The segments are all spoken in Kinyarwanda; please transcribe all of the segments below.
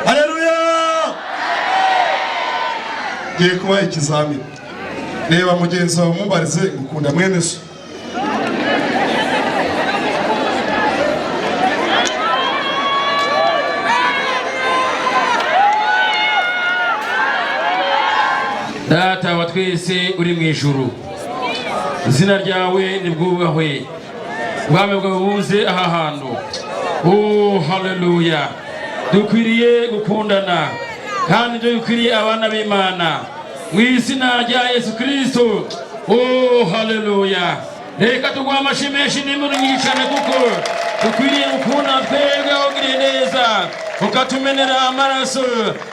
Haleluya! Ngiye kubaha ikizamini. Reba mugenzi wawe umubarize ngukunda mwene so. Data wa twese uri mu ijuru, izina ryawe nibwubahwe, ubwami bwawe buze aha hantu. Oh, haleluya! Dukwiriye gukundana kandi ibyo bikwiriye abana b'Imana mu izina rya Yesu Kristo. Oh, haleluya! Reka tuguhe amashyi menshi n'impundu nyinshi cyane kuko dukwiriye gukunda twebwe wagiriye neza ukatumenera amaraso.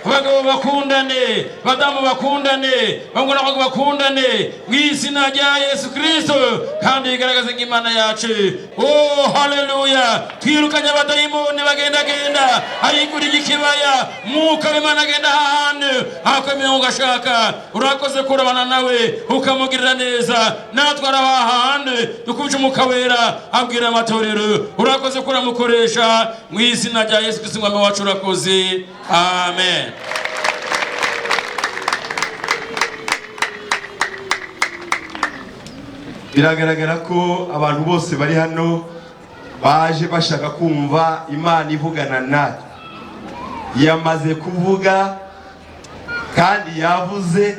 Abagabo bakundane, badamu bakundane, bamwe n'abagabo bakundane mu izina rya Yesu Kristo, kandi bigaragaze nk'Imana yacu. Oh, haleluya! Twirukanye abadayimoni bagendagenda ayigurira ikibaya, mwuka w'Imana agenda ahantu akomeye ugashaka. Urakoze kurabana nawe ukamugirira neza, natwe araha ahantu dukubije Umwuka Wera abwira amatorero. Urakoze kuramukoresha mu izina rya Yesu Kristo Umwami wacu, urakoze, amen. Biragaragara ko abantu bose bari hano baje bashaka kumva Imana ivugana natwe. Yamaze kuvuga kandi yavuze,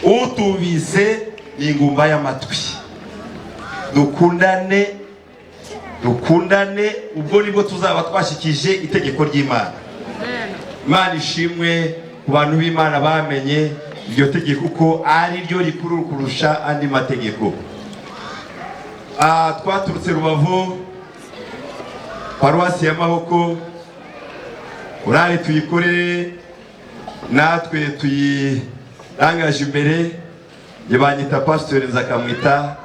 utumvise ni ingumba y'amatwi. Dukundane, dukundane, ubwo nibwo tuzaba twashyikije itegeko ry'Imana. Imana ishimwe ku bantu b'Imana bamenye iryo tegeko ko ari ryo rikuru kurusha andi mategeko. Twaturutse Rubavu, paruwasi ya Mahoko, urare tuyikorere natwe tuyirangaje imbere. Banyita Pasitori Nzakamwita,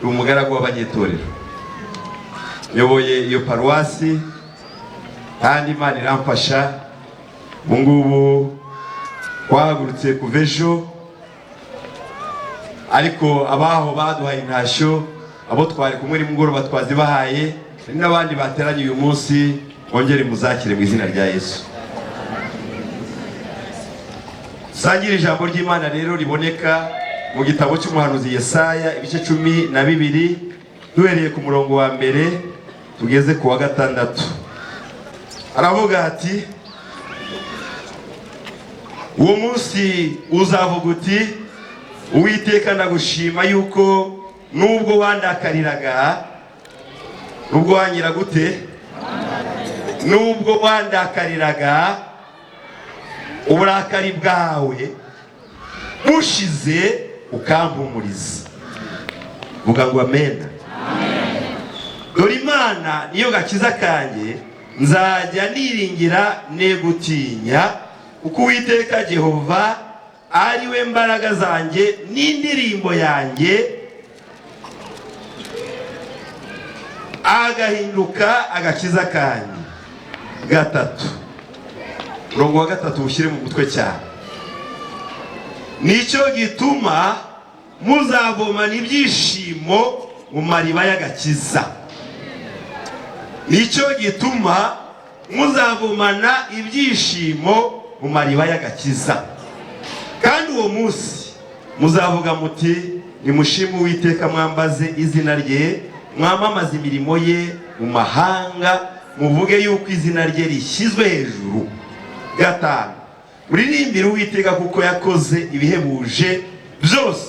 ni umugaragu w'abanyetorero, nyoboye iyo paruwasi kandi Imana iramfasha. Ubu ngubu twahagurutse kuva ejo, ariko abaho baduhaye intashyo, abo twari kumwe nimugoroba twazibahaye, hari n'abandi bateranye uyu munsi, mwongere muzakire mu izina rya Yesu. Sangire ijambo ry'Imana rero riboneka mu gitabo cy'umuhanuzi Yesaya, ibice 12, duhereye ku murongo wa 1 tugeze ku wa 6. Aravuga ati: uwo munsi uzavuga uti, Uwiteka ndagushima yuko nubwo wandakariraga, nubwo wangira gute, nubwo wandakariraga, uburakari bwawe bushize ukampumuriza. Vuga ngo amena. Dore Imana niyo gakiza kanjye, nzajya niringira ne gutinya, kuko Uwiteka Jehova ari we mbaraga zanjye n'indirimbo yanjye, agahinduka agakiza kanjye. 3, murongo wa 3 ushyire mu mutwe cyane. Nicyo gituma muzavomana ibyishimo mu mariba y'agakiza. Nicyo gituma muzavomana ibyishimo mu mariba y'agakiza. Kandi uwo munsi muzavuga muti, nimushime Uwiteka, mwambaze izina rye, mwamamaze imirimo ye mu mahanga, muvuge yuko izina rye rishyizwe hejuru. 5, muririmbire Uwiteka kuko yakoze ibihebuje byose,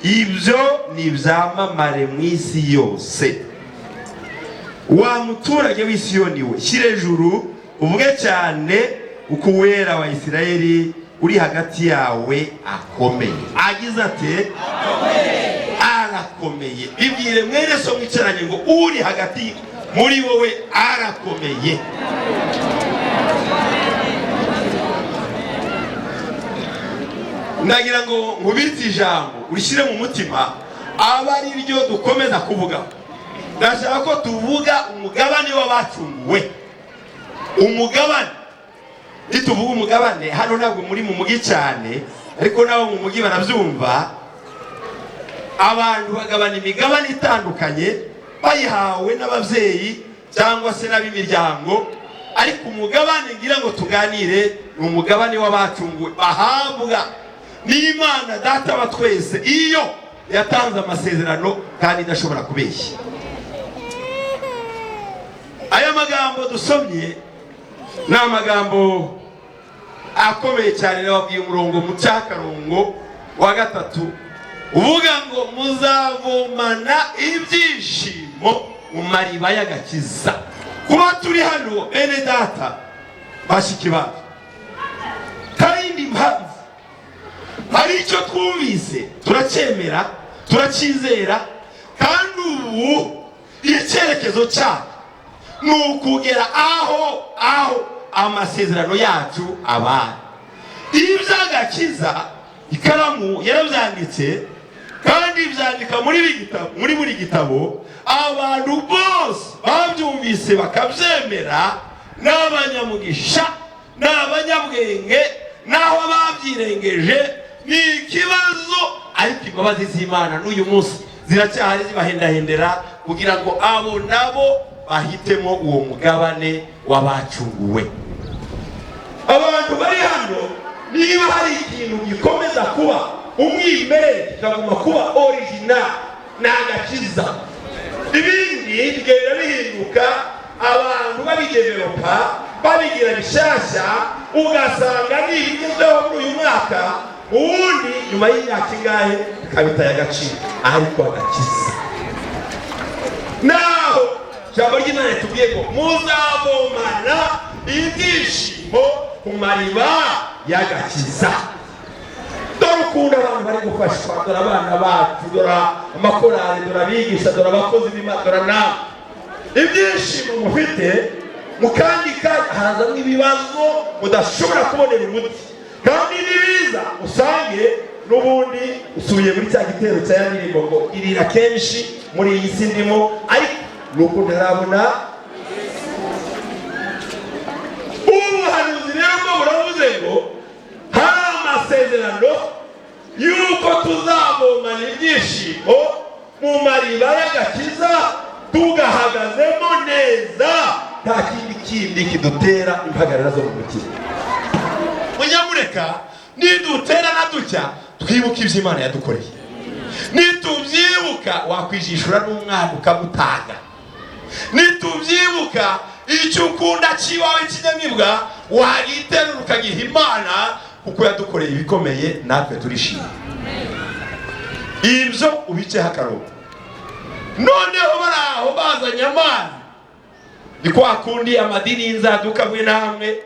ibyo ni ibyamamare mu isi yose. Wa muturage w'i Siyoni we, shyira hejuru uvuge cyane, uko Uwera wa Isirayeli uri hagati yawe akomeye. Agize ate? Arakomeye. Bibwire mwene so mwicaranye ngo uri hagati muri wowe arakomeye. Ndagira ngo nkubitse ijambo urishyire mu mutima, aba ari ryo dukomeza kuvuga. Ndashaka ko tuvuga umugabane w'abacunguwe. Umugabane, nituvuga umugabane hano ntabwo muri mu mugi cyane, ariko nabo mu mugi barabyumva. Abantu bagabana imigabane itandukanye bayihawe n'ababyeyi cyangwa se n'ab'imiryango, ariko umugabane ngira ngo tuganire ni umugabane w'abacunguwe bahabwa n'Imana Data wa twese iyo yatanze amasezerano kandi idashobora kubeshya. Aya magambo dusomye ni amagambo akomeye cyane. Nababwiye umurongo mu cyakarongo wa 3 uvuga ngo muzavomana ibyishimo mu mariba y'agakiza. Kuba turi hano bene data bashiki bacu, kandi impamvu hari icyo twumvise turacyemera, turacyizera, kandi ubu icyerekezo cyacu ni ukugera aho amasezerano yacu abaye. Iby'agakiza ikaramu yarabyanditse, kandi byandika muri buri gitabo, abantu bose babyumvise bakabyemera, n'abanyamugisha n'abanyabwenge n'aho babyirengeje ni ikibazo, ariko imbabazi z'Imana n'uyu munsi ziracyahari zibahendahendera kugira ngo abo nabo bahitemo uwo mugabane w'abacunguwe. Abantu bari hano, niba hari ikintu gikomeza kuba Umwimerere kikaguma kuba original, ni agakiza. Ibindi bigenda bihinduka, abantu babidevelopa, babigira bishyashya, ugasanga ni ibigezweho muri uyu mwaka, ubundi nyuma y'imyaka ingahe bikabitaye agaciro. Ariko agakiza, naho ijambo ry'Imana ritubwiye ngo muzavomana ibyishimo ku mariba y'agakiza. Dore ukuntu abantu bari gufashwa, dore abana bacu, dore amakorali, dore abigisha, dore abakozi b'Imana, dore nawe ibyishimo mufite. Mu kandi kanya harazamo ibibazo mudashobora kubonera umuti, kandi nibiza usange n'ubundi usubiye muri cya gitero cya ya ndirimbo ngo irira kenshi muri iyi si ndimo, ariko nuko ntarabona. Ubu buhanuzi rero bwo buravuze ngo hari amasezerano y'uko tuzavomana ibyishimo mu mariba y'agakiza, tugahagazemo neza, nta kindi kindi kidutera impagarara zo mu mutima. Munyamureka niduterana dutya, twibuke ibyo Imana yadukoreye. Nitubyibuka, wakwijishura n'umwana ukamutanga. Nitubyibuka, icyo ukunda cy'iwawe kinyamibwa wagiterura ukagiha Imana, kuko yadukoreye ibikomeye, natwe turishima. Ibyo ubiceho akarongo. Noneho bari aho bazanye amazi, ni kwa kundi amadini y'inzaduka amwe n'amwe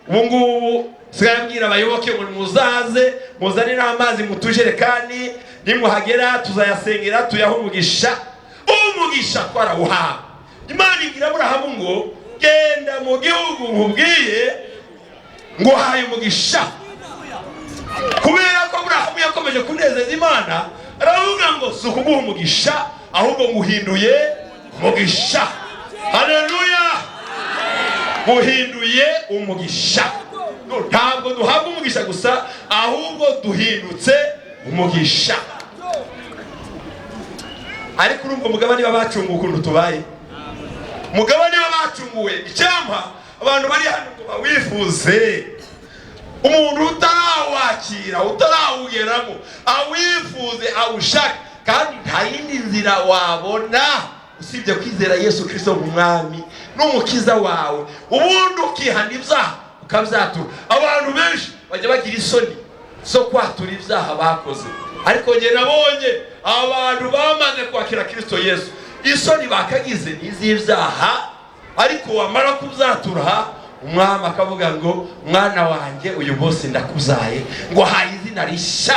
ubu ngubu sigaye abwira abayoboke ngo muzaze muzane n'amazi mu tujerekani, nimuhagera tuzayasengera, tuyahe umugisha. Umugisha twarawuhawe. Imana ibwira Aburahamu ngo genda mu gihugu nkubwiye, nguhaye umugisha. Kubera ko Aburahamu yakomeje kunezeza Imana, aravuga ngo si ukuguha umugisha, ahubwo nguhinduye umugisha. Haleluya! Muhinduye umugisha. Ntabwo duhabwa umugisha gusa, ahubwo duhindutse umugisha. Ariko urumva umugabane w'abacunguwe ukuntu tubaye, umugabane w'abacunguwe. Icyampa abantu bari hano ngo bawifuze. Umuntu utarawakira, utarawugeramo, awifuze, awushake. Kandi nta yindi nzira wabona usibye kwizera Yesu Kirisito nk'Umwami n'Umukiza wawe, ubundi ukihana ibyaha, ukabyatura. Abantu benshi bajya bagira isoni zo kwatura ibyaha bakoze, ariko njye nabonye abantu bamaze kwakira Kirisito Yesu, isoni bakagize ni iz'ibyaha, ariko wamara kubyatura, Umwami akavuga ngo mwana wanjye, uyu munsi ndakubyaye, ngo haye izina rishya.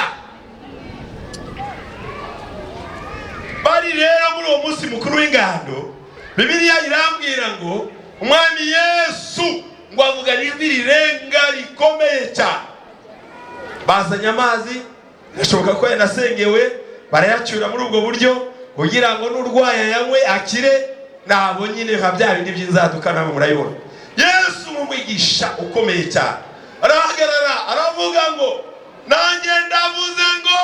Bari rero muri uwo munsi mukuru w'ingando, Bibiliya irambwira ngo Umwami Yesu ngo avugane ijwi rirenga rikomeye cyane. Bazanye amazi, birashoboka ko yanasengewe, barayacyura muri ubwo buryo kugira ngo n'urwaye ayanywe akire. Nabo nyine nka bya bindi by'inzaduka, ntabwo murayibona. Yesu nk'umwigisha ukomeye cyane arahagarara, aravuga ngo nanjye ndavuze ngo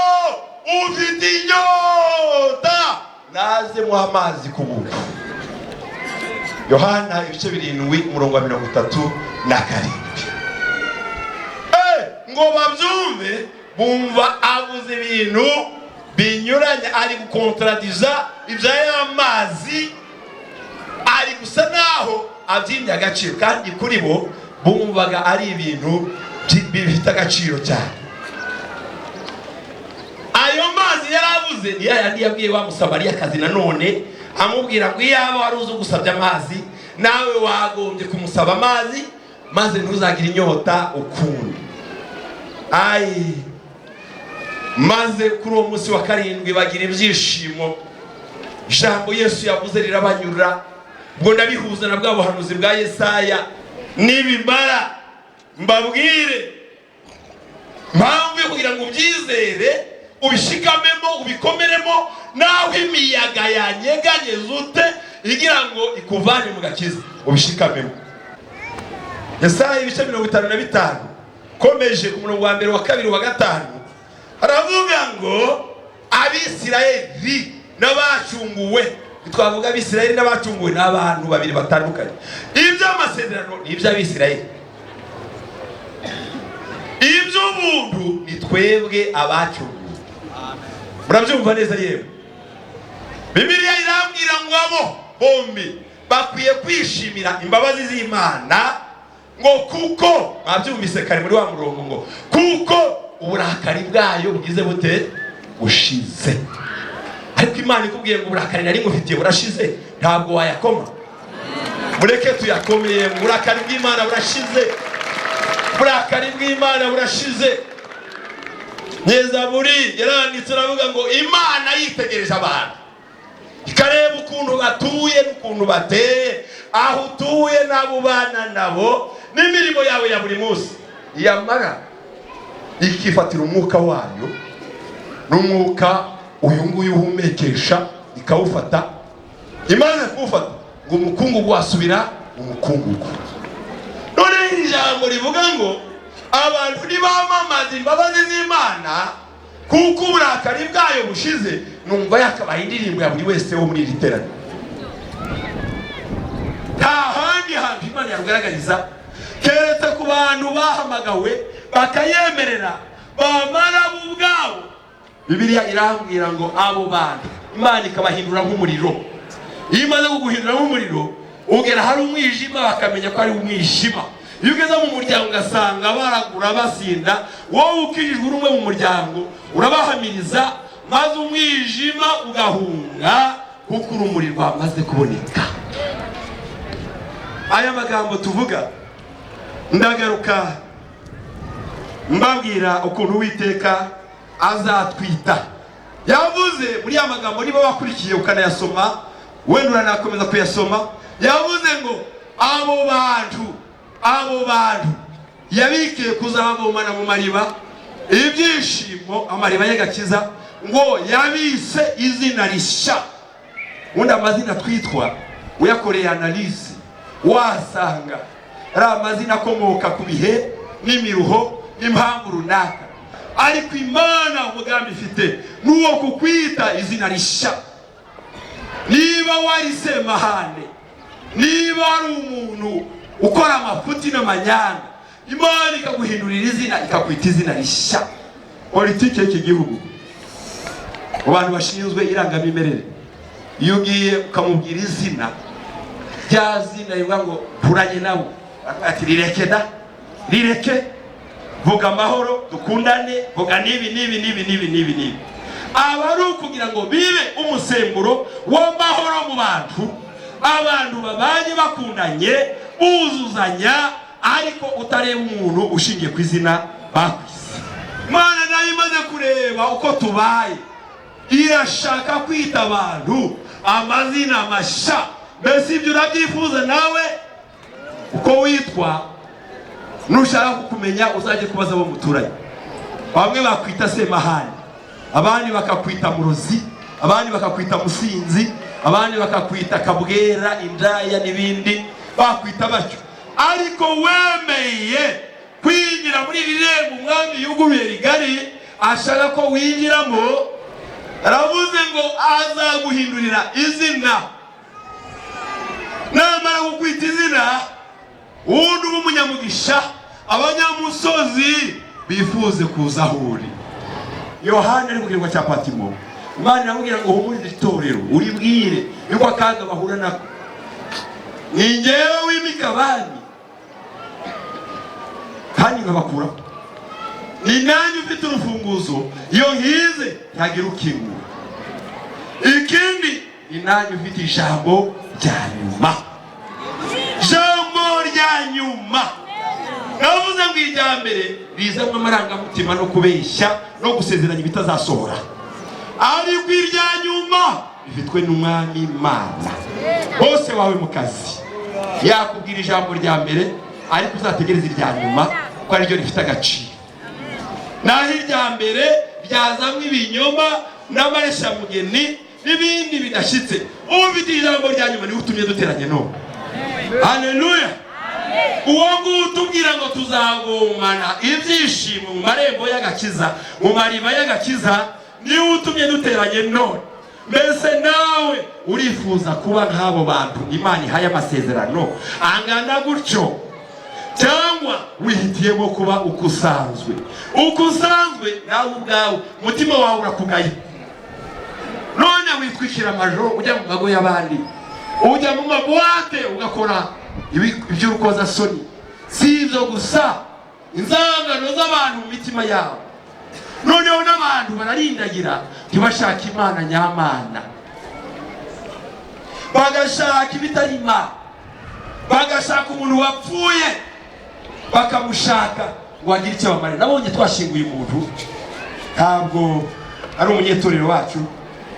ufite inyota naze muha amazi ku buntu. Yohana ibice 7, umurongo wa 37. Ngo babyumve, bumva avuze ibintu binyuranye, ari gukontaradiza ibya ya mazi, ari gusa naho abyimbye agaciro, kandi kuri bo bumvaga ari ibintu bifite agaciro cyane. Ayo mazi yaravuze ni ya yandi yabwiye wa Musamariyakazi nanone, amubwira ngo iyaba wari uzi ugusabye amazi, nawe wagombye kumusaba amazi, maze ntuzagire inyota ukundi. Ayi, maze kuri uwo munsi wa karindwi bagira ibyishimo. Ijambo Yesu yavuze rirabanyura. Ubwo ndabihuza na bwa buhanuzi bwa Yesaya. Nibimara mbabwire mpamvu yo kugira ngo ubyizere, ubishikamemo, ubikomeremo, naho imiyaga yanyeganyeza ute igira ngo ikuvane mu gakiza, ubishikamemo. Yesaya ibice 55, komeje ku murongo wa 1, wa 2, wa 5, aravuga ngo Abisirayeli n'abacunguwe. Twavuga Abisirayeli n'abacunguwe ni abantu babiri batandukanye. Iby'amasezerano ni iby'Abisirayeli, iby'ubuntu ni twebwe abacunguwe. Murabyumva neza? Yewe, Bibiliya irambwira ngo abo bombi bakwiye kwishimira imbabazi z'Imana, ngo kuko mwabyumvise kare muri wa murongo, ngo kuko uburakari bwayo bugize bute? Bushize. Ariko Imana ikubwiye ngo uburakari nari ngufitiye burashize, ntabwo wayakoma. Mureke tuyakomeye. Uburakari bw'Imana burashize, uburakari bw'Imana burashize. Nyezaburi yaranditse aravuga ngo Imana yitegereje abantu, ikareba ukuntu batuye n'ukuntu bateye, aho utuye n'abo ubana nabo n'imirimo yawe ya buri munsi, yamara ikifatira umwuka wayo n'umwuka uyu nguyu uhumekesha, ikawufata. Imaze kuwufata, ngo umukungugu wasubira mu mukungugu. None iri jambo rivuga ngo abantu ntibamamaza imbabazi z'Imana kuko uburakari bwayo bushize, numva yakabaye indirimbo ya buri wese wo muri iri teraniro. Nta handi hantu Imana yarugaragariza keretse ku bantu bahamagawe bakayemerera, bamara bo ubwabo. Bibiliya irambwira ngo abo bantu Imana ikabahindura nk'umuriro. Iyo imaze kuguhindura nk'umuriro, ugera hari umwijima bakamenya ko ari umwijima. Iyo ugeze mu muryango ugasanga baragura basinda, wowe ukijijwe uri umwe mu muryango, urabahamiriza maze umwijima ugahunga kuko urumuri rwamaze kuboneka. Aya magambo tuvuga, ndagaruka mbabwira ukuntu Uwiteka azatwita. Yavuze muri ya magambo, niba wakurikiye ukanayasoma, wenda uranakomeza kuyasoma, yavuze ngo abo bantu yabikiye kuzabavomana mu mariba ibyishimo, amariba y'agakiza, ngo yabise izina rishya. Ubundi amazina twitwa, uyakoreye analyse, wasanga ari amazina akomoka ku bihe n'imiruho n'impamvu runaka, ariko Imana umugambi ifite n'uwo kukwita izina rishya. Niba wari semahane, niba wari umuntu ukora amafuti n'amanyanga, Imana ikaguhindurira izina, ikakwita izina rishya. Politiki y'iki gihugu, mu bantu bashinzwe irangamimerere, iyo ugiye ukamubwira izina, rya zina rivuga ngo nturanye nabo, ati rireke da, rireke, vuga amahoro, dukundane, vuga n'ibi n'ibi n'ibi n'ibi n'ibi n'ibi. Aba ari ukugira ngo bibe umusemburo w'amahoro mu bantu, abantu babanye bakundanye, buzuzanya, ariko utareba umuntu ushingiye ku izina bakwise. Imana nayo imaze kureba uko tubaye, irashaka kwita abantu amazina mashya. Mbese ibyo urabyifuza nawe? Uko witwa, nushaka kukumenya uzajye kubaza abo muturanye. Bamwe bakwita semahani, abandi bakakwita murozi, abandi bakakwita musinzi, abandi bakakwita kabwera, indaya n'ibindi bakwita batyo. Ariko wemeye kwinjira muri iri rembo umwami yuguruye rigari ashaka ko winjiramo, aravuze ngo azaguhindurira izina. Namara kukwita izina, wundi uba umunyamugisha, abanyamusozi bifuze kuza aho uri. Yohana ari ku kirwa cya Patimo, Imana iramubwira ngo uhumurize itorero, uribwire yuko akaga bahura nako, ni njyewe wimika abami kandi nkabakuraho, ni nanjye ufite urufunguzo, iyo nkize ntagira ukingura. Ikindi, ni nanjye ufite ijambo rya nyuma, ijambo rya nyuma. Navuze ngo irya mbere rizamo amarangamutima no kubeshya no gusezeranya ibitazasohora, ariko irya nyuma rifitwe n'Umwami Imana. Bose wawe mu kazi yakubwira ijambo rya mbere, ariko uzategereze irya nyuma kuko ariryo rifite agaciro. Naho irya mbere ryazamwo ibinyoma n'amareshamugeni n'ibindi bidashyitse, ufite ijambo rya nyuma niwe utumye duteranye none. Haleluya! Uwo nguwo utubwira ngo tuzagumana ibyishimo mu marembo y'agakiza, mu mariba y'agakiza, niwe utumye duteranye none. Mbese nawe urifuza kuba nk'abo bantu Imana ihaye amasezerano angana gutyo, cyangwa wihitiyemo kuba uko usanzwe? Uko usanzwe, nawe ubwawe umutima wawe urakugaye. None witwikira amajoro, ujya mu mago y'abandi, ujya mu mabuwate, ugakora iby'urukozasoni. Si ibyo gusa, inzangano z'abantu mu mitima yabo. Noneho n'abantu bararindagira, ntibashaka Imana nyamana, bagashaka ibitari Imana, bagashaka umuntu wapfuye, bakamushaka ngo agire icyo bamarira. Nabonye twashyinguye umuntu, ntabwo ari umunyetorero wacu.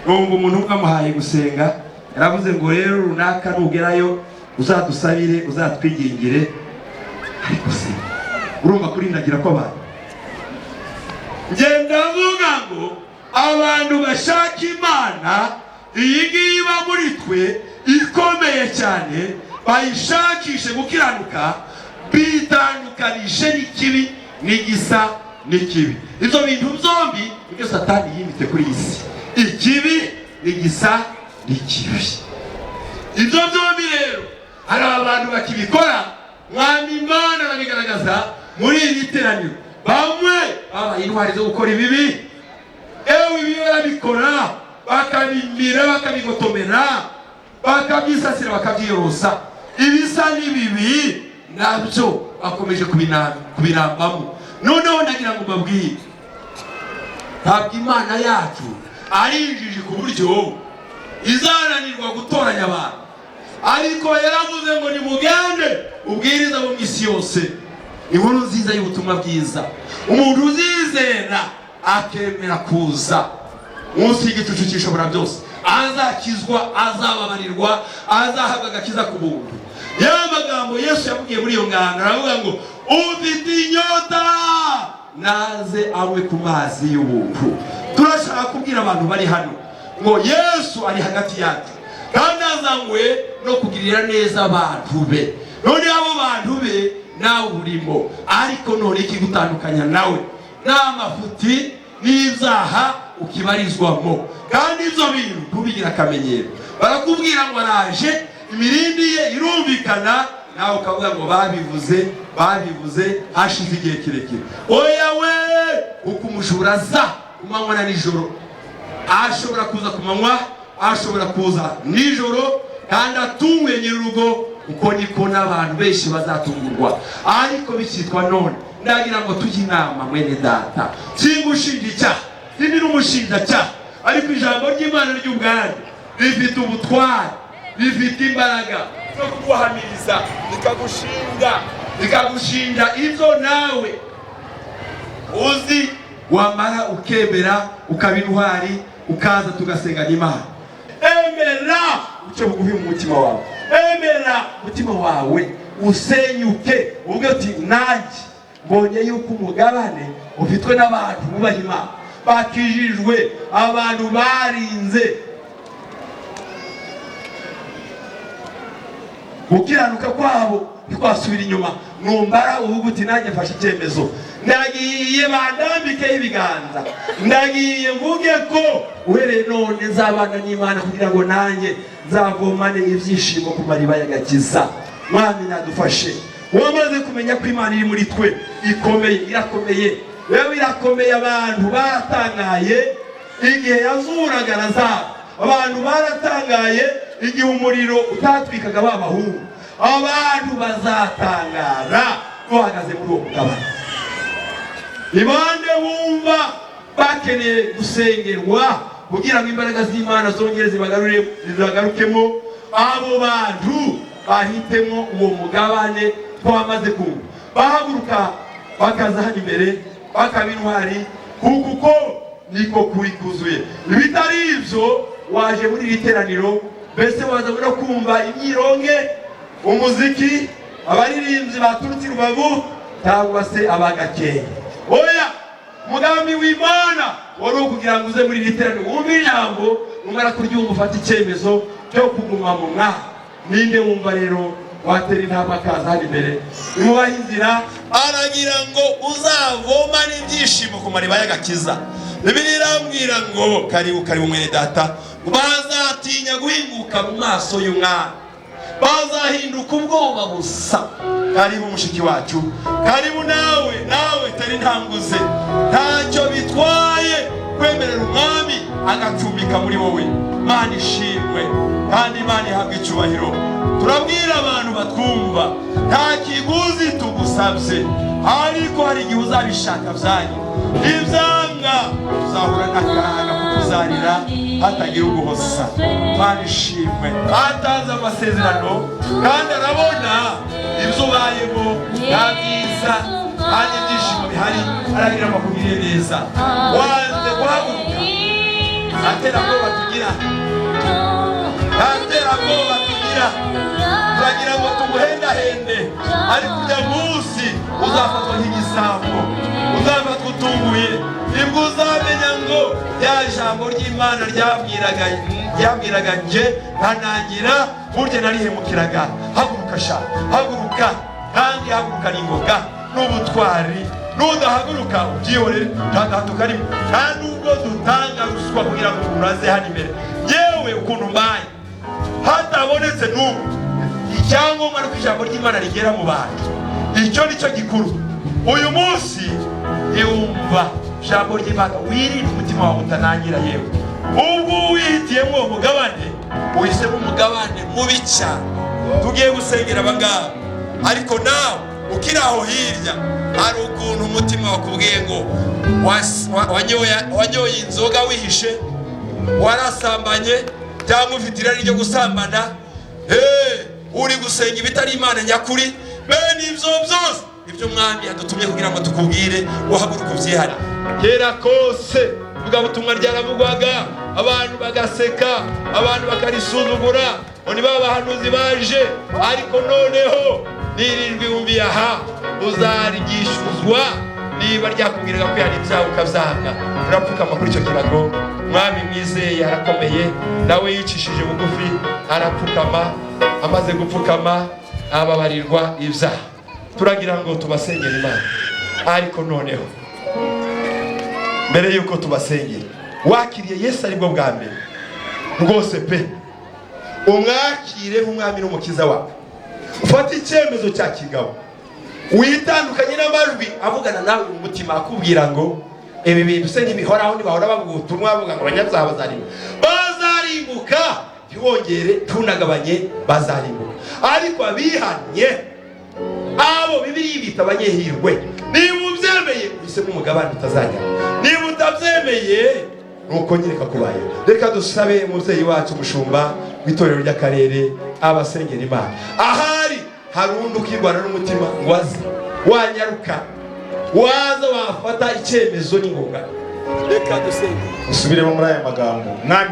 Numva umuntu bamuhaye gusenga, yaravuze ngo: "Rero runaka, nugerayo uzadusabire, uzatwigingire." Ariko se urumva kurindagira kw'abantu? Ngenda mvuga ngo abantu bashaka Imana iyi ngiyi iba muri twe ikomeye cyane, bayishakishe gukiranuka, bitandukanije n'ikibi n'igisa n'ikibi. Ibyo bintu byombi nibyo Satani yimitse kuri iyi si, ikibi n'igisa n'ikibi. Ibyo byombi rero hari abantu bakibikora. Mwami Imana arabigaragaza muri iri teraniro. Bamwe babaye intwari zo gukora ibibi. Ewe, ibibi barabikora, bakabimira, bakabigotomera, bakabyisasira, bakabyiyorosa. Ibisa n'ibibi nabyo bakomeje kubirambamo. Noneho ndagira ngo mbabwire, ntabwo Imana yacu ari injiji ku buryo izananirwa gutoranya abantu. Ariko yaravuze ngo: "Nimugende ubwiriza mu isi yose inkuru nziza y'ubutumwa bwiza. Umuntu uzizera akemera kuza munsi y'igicucu cy'Ishobora byose azakizwa, azababarirwa, azahabwa agakiza ku buntu." Ya magambo Yesu yavugiye muri iyo ngano, aravuga ngo: "Ufite inyota naze anywe ku mazi y'ubuntu." Turashaka kubwira abantu bari hano ngo Yesu ari hagati yacu, kandi azanywe no kugirira neza abantu be. None abo bantu be nawe urimo, ariko none ikigutandukanya nawe ni amafuti n'ibyaha ukibarizwamo, kandi ibyo bintu ntubigire akamenyero. Barakubwira ngo araje, imirindi ye irumvikana, nawe ukavuga ngo babivuze, babivuze hashize igihe kirekire. Oya we, uko umujura aza ku manywa na nijoro, ashobora kuza ku manywa, ashobora kuza nijoro, kandi atunguye nyir'urugo. Uko niko n'abantu benshi bazatungurwa. Ariko bikitwa none, ndagira ngo tujye inama, mwene data. Singushinja icyaha, sindi n'umushinjacyaha, ariko ijambo ry'Imana ry'ubwanyu rifite ubutware, rifite imbaraga zo kuguhamiriza, rikagushinga, rikagushinja ibyo nawe uzi. Wamara ukemera, ukaba intwari, ukaza tugasengana Imana. Emera uce bugufi mu mutima wawe, emera umutima wawe usenyuke, uvuge uti: "Nanjye mbonye yuko umugabane ufitwe n'abantu bubaha Imana, bakijijwe, abantu barinze gukiranuka kwabo, ntikwasubira inyuma." Numbara uvuga uti: "Nanjye mfashe icyemezo, ndagiye bandambikeho ibiganza, ndagiye mvuge ko uhereye none nzabana n'Imana kugira ngo nanjye nzavomane ibyishimo ku mariba y'agakiza." Mwami nadufashe. Wamaze kumenya ko Imana iri muri twe ikomeye, irakomeye rero, irakomeye. Abantu baratangaye igihe yazuraga Lazaro, abantu baratangaye igihe umuriro utatwikaga ba bahungu. Abantu bazatangara duhagaze muri uwo mugabane. Ni bande bumva bakeneye gusengerwa kugira ngo imbaraga z'Imana zongere zibagarukemo? Abo bantu bahitemo uwo mugabane twamaze kumva, bahaguruka bakaza hano imbere, bakaba intwari, kuko uko niko kuri kuzuye. Ibitari ibyo, waje muri iri teraniro mbese waza no kumva imyironge, umuziki, abaririmbyi baturutse i Rubavu cyangwa se abagakeye. Oya, umugambi w'Imana wari ukugira ngo uze muri iri teraniro, wumve ijambo, numara kuryumva ufate icyemezo cyo kuguma mu Mwami. Ninde wumva rero watera intambwe akaza hano imbere? Nimubahe inzira. Aragira ngo uzavoma n'ibyishimo ku mariba y'agakiza. Bibiliya irambwira ngo: "Karibu, karibu mwene data." Bazatinya guhinguka mu maso y'Umwami, bazahinduka ubwoba busa. Karibu mushiki wacu, karibu nawe, nawe tera intambuze. Ntacyo bitwaye kwemerera Umwami. Agacumbika muri wowe. Mana ishimwe kandi Imana ihabwa icyubahiro. Turabwira abantu batwumva, nta kiguzi tugusabye, ariko hari igihe uzabishaka byanyu ibyanga, uzahura n'akaga kuko uzarira hatagira uguhoza. Mana ishimwe, atanze amasezerano kandi arabona ibyo ubayemo nta byiza kandi ibyishimo bihari. Aragira ngo akugirire neza. Wanze guhaguruka, nta terabwoba tugira, nta terabwoba tugira. Turagira ngo tuguhendahende, ariko ujya munsi uzafatwa nk'igisambo, uzafatwa utunguye. Nibwo uzamenya ngo rya jambo ry'Imana ryabwiraga nje nkanangira, burya narihemukiraga. Haguruka sha, haguruka, kandi haguruka ni ngoga n'ubutwari. Nudahaguruka ubyihorere, nta gahato karimo, nta nubwo dutanga ruswa kugira ngo umuntu aze hano imbere. Yewe, ukuntu mbaye hatabonetse n'ubu, icyangombwa ni uko ijambo ry'Imana rigera mu bantu. Icyo ni cyo gikuru. Uyu munsi yumva ijambo ry'Imana, wirinde umutima wawe utanangira. Yewe, ubwo wihitiyemo uwo mugabane, uhisemo umugabane mubi cyane. Tugiye gusengera abangaba, ariko nawe ukiri aho hirya, hari ukuntu umutima wakubwiye ngo wanyoye inzoga wihishe, warasambanye, cyangwa ufite irari ryo gusambana. Hey, uri gusenga ibitari Imana nyakuri. Bene ibyo byose ibyo Umwami yadutumye kugira ngo tukubwire, uhaguruke ubyihane. Kera kose ivugabutumwa ryaravugwaga, abantu bagaseka, abantu bakarisuzugura, ngo ni ba bahanuzi baje. Ariko noneho nirirwi wumviye aha, uzaryishyuzwa niba ryakubwiraga ko yari ibyaha ukabyanga. Urapfukama kuri icyo kirago. Mwami mwizeye arakomeye, nawe yicishije bugufi arapfukama. Amaze gupfukama ababarirwa ibyaha. Turagira ngo tubasengere Imana, ariko noneho mbere yuko tubasengera, wakiriye Yesu aribwo bwa mbere rwose pe, umwakire nk'Umwami n'Umukiza wawe, ufate icyemezo cya kigabo, witandukanye n'amajwi avugana nawe mu mutima akubwira ngo ibi bintu se ntibihoraho, ntibahora bavuga ubutumwa bavuga ngo abanyabyaha bazarimbuka, bazarimbuka, ntiwongere ntunagabanye, bazarimbuka. Ariko abihannye, abo Bibiliya bita abanyehirwe. Niba ubyemeye, uhisemo umugabane utazajya. Niba utabyemeye, nuko nyine kakubayeho. Reka dusabe umubyeyi wacu, umushumba w'itorero ry'akarere, abasengera Imana. Ahari hari undi ukirwana n'umutima ngo aze, wanyaruka waza wafata icyemezo n'ingoga. Reka dusenge. Usubiremo muri aya magambo: Mwami.